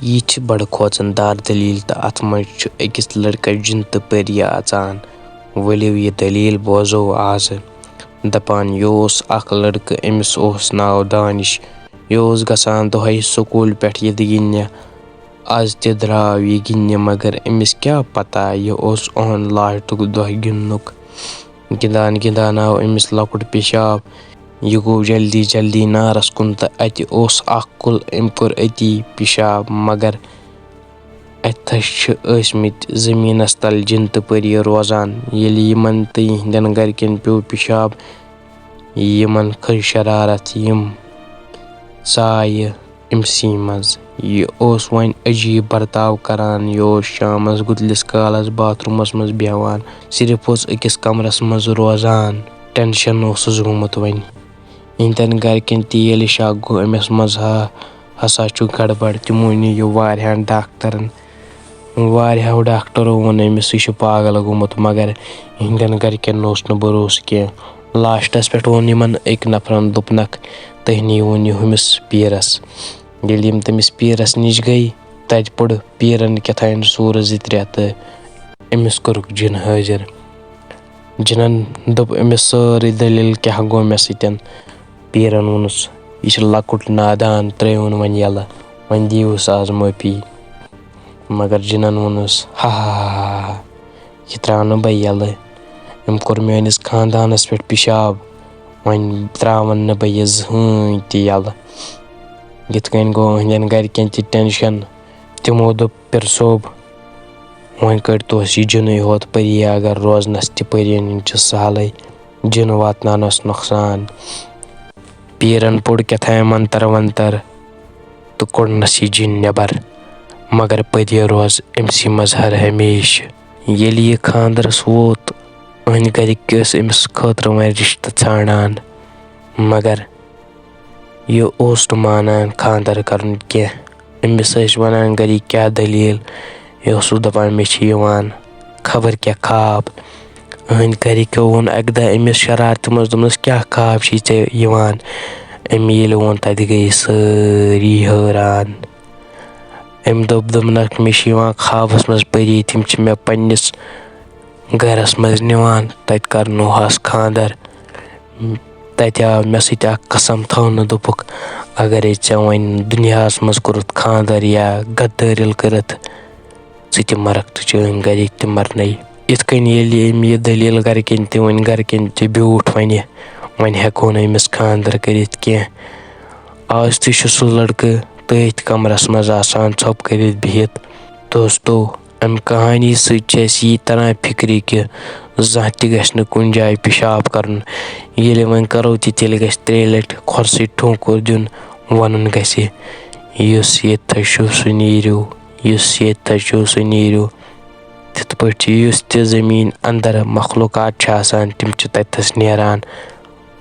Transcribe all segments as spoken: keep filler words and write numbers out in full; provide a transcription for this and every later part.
یہِ چھِ بڑٕ کھوژن دار دٔلیٖل تہٕ اتھ منٛز چھُ أکِس لڑکس جِن تہٕ پٔری اژان۔ ؤلِو یہِ دٔلیٖل بوزو آزٕ۔ دپان یہِ اوس اکھ لڑکہٕ، أمِس اوس ناو دانش۔ یہِ اوس گژھان دۄہے سکوٗل پٮ۪ٹھ یہِ گِنٛدنہِ۔ از تہِ درٛاو یہِ گِنٛدنہِ، مگر أمِس کیٛاہ پتہ یہِ اوس اُہُنٛد لاسٹُک دۄہ گِنٛدنُک۔ گِنٛدان گِنٛدان آو أمِس لۄکُٹ پیشاب۔ یہِ گوٚو جلدی جلدی نارس کُن تہٕ اتہِ اوس اکھ کُل، أمۍ کوٚر أتی پیشاب، مگر اتھس چھِ ٲسۍ مٕتۍ زٔمیٖنس تل جِن تہٕ پٔری روزان۔ ییٚلہِ یِمن تہٕ یِہنٛدٮ۪ن گرِکٮ۪ن پیوٚو پیشاب، یِمن کھٔج شرارت، یِم ژایہِ أمسٕے منٛز۔ یہِ اوس وۄنۍ عجیٖب برتاو کران۔ یہِ اوس شامس گُتلِس کالس باتھ روٗمس منٛز بیٚہوان۔ صرف اوس أکِس کمرس منٛز روزان۔ ٹینشن اوسُس گوٚمُت وۄنۍ۔ یِہنٛدٮ۪ن گرِکٮ۪ن تہِ ییٚلہِ شک گوٚو أمِس منٛز ہا ہسا چھُ گڑبڑ، تِمو نیوٗ یہِ واریاہن ڈاکٹرن۔ واریاہو ڈاکٹرو ووٚن أمِس، یہِ چھُ پاگل گوٚمُت، مگر یِہنٛدٮ۪ن گرِکٮ۪ن اوس نہٕ بھروسہٕ کینٛہہ۔ لاسٹس پٮ۪ٹھ ووٚن یِمن أکۍ نفرن، دوٚپنکھ، تُہۍ نِیوُن یہِ ہُمِس پیٖرس۔ ییٚلہِ یِم تٔمِس پیٖرس نِش گٔے، تتہِ پوٚر پیٖرن کیٛاہ تام سوٗرٕ زٕ ترٛےٚ تہٕ أمِس کوٚرُکھ جِن حٲضِر۔ جِنن دوٚپ أمِس سٲرٕے دٔلیٖل کیٛاہ گوٚو مےٚ سۭتۍ۔ پیٖرن ووٚنُس، یہِ چھُ لۄکُٹ نادان، ترٛٲیوُن وۄنۍ یَلہٕ، وۄنۍ دِیِوُس آز معٲفی۔ مگر جِنن ووٚنُس، ہا ہا ہا ہا ہا، یہِ ترٛاونہٕ بہٕ یَلہٕ۔ أمۍ کوٚر میٲنِس خاندانس پٮ۪ٹھ پیشاب، وۄنۍ ترٛاوَن نہٕ بہٕ یہِ زٕہٕنۍ تہِ یَلہٕ۔ یِتھ کٔنۍ گوٚو أہنٛدٮ۪ن گرِکٮ۪ن تہِ ٹینشن۔ تِمو دوٚپ، پِرٕ صٲب، وۄنۍ کٔڑۍتوس یہِ جِنٕے ہوت پٔری، اگر روزنس تہِ پٔرِین چھُ سہلٕے، جِن واتناونس نۄقصان۔ پیٖرن پوٚر کیٛاہ تام منتر ونتر تہٕ کوٚڑنس یہِ جِن نٮ۪بر، مگر پٔری روز أمسٕے منٛز ہر ہمیشہٕ۔ ییٚلہِ یہِ خاندرس ووت، أہنٛدۍ گرِکۍ ٲسۍ أمِس خٲطرٕ وۄنۍ رِشتہٕ ژھانڈان، مگر یہِ اوس نہٕ مانان خاندر کرُن کینٛہہ۔ أمِس ٲسۍ ونان گرِکۍ، کیٛاہ دٔلیٖل؟ یہِ اوسُکھ دپان، مےٚ چھِ یِوان خبر کیٛاہ خواب۔ أہنٛدۍ گرِکیو ووٚن اکہِ دۄہ أمِس شرارتہٕ منٛز، دوٚپنس، کیٛاہ خواب چھُے ژےٚ یِوان؟ أمۍ ییٚلہِ ووٚن، تتہِ گٔے سٲری حٲران۔ أمۍ دوٚپ، دوٚپنکھ، مےٚ چھِ یِوان خوابس منٛز پٔری، تِم چھِ مےٚ پننِس گرس منٛز نِوان، تتہِ کرنوہس خاندر۔ تتہِ آو مےٚ سۭتۍ اکھ قسم تھاونہٕ، دوٚپُکھ، اگرے ژےٚ وۄنۍ دُنیاہس منٛز کوٚرُتھ خاندر یا غدٲرِل کٔرٕتھ، ژٕ تہِ مرکھ تہٕ چٲنۍ گرِکۍ تہِ مرنَے۔ یِتھ کٔنۍ ییٚلہِ أمۍ یہِ دٔلیٖل گرِکٮ۪ن تہِ ؤنۍ، گرِکٮ۪ن تہِ بیوٗٹھ وَنہِ، وۄنۍ ہٮ۪کو نہٕ أمِس خاندر کٔرِتھ کینٛہہ۔ آز تہِ چھُ سُہ لڑکہٕ تٔتھۍ کمرس منٛز آسان ژھۄپہٕ کٔرِتھ بِہِتھ۔ دوستو، امہِ کہانی سۭتۍ چھِ اَسہِ یی تران فِکرِ کہِ زانٛہہ تہِ گژھِ نہٕ کُنہِ جایہِ پِشاب کرُن۔ ییٚلہِ وۄنۍ کرو تہِ، تیٚلہِ گژھِ ترٛیٚیہِ لٹہِ کھۄر سۭتۍ ٹھونٛکُر دیُن، وَنُن گژھِ، یُس ییٚتہِ تھٔج چھُو، سُہ نیٖرِو، یُس ییٚتہِ تھٔج چھُو، سُہ نیٖرِو۔ تِتھ پٲٹھۍ چھِ یُس تہِ زٔمیٖن اندر مخلوقات چھِ آسان، تِم چھِ تَتٮ۪س نیران۔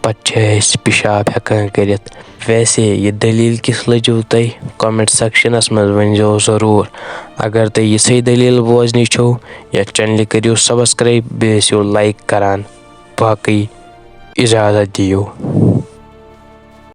پتہٕ چھِ أسۍ پِشاب ہٮ۪کان کٔرِتھ۔ ویسے یہِ دٔلیٖل کِژھ لٔجِو تۄہہِ؟ کمنٹ سیکشنس منٛز ؤنۍزیو ضروٗر۔ اگر تۄہہِ یِژھٕے دٔلیٖل بوزنہِ چھو، یتھ چینلہِ کٔرِو سبسکرایب، بیٚیہِ ٲسِو لایک کران۔ باقٕے اجازت دِیِو۔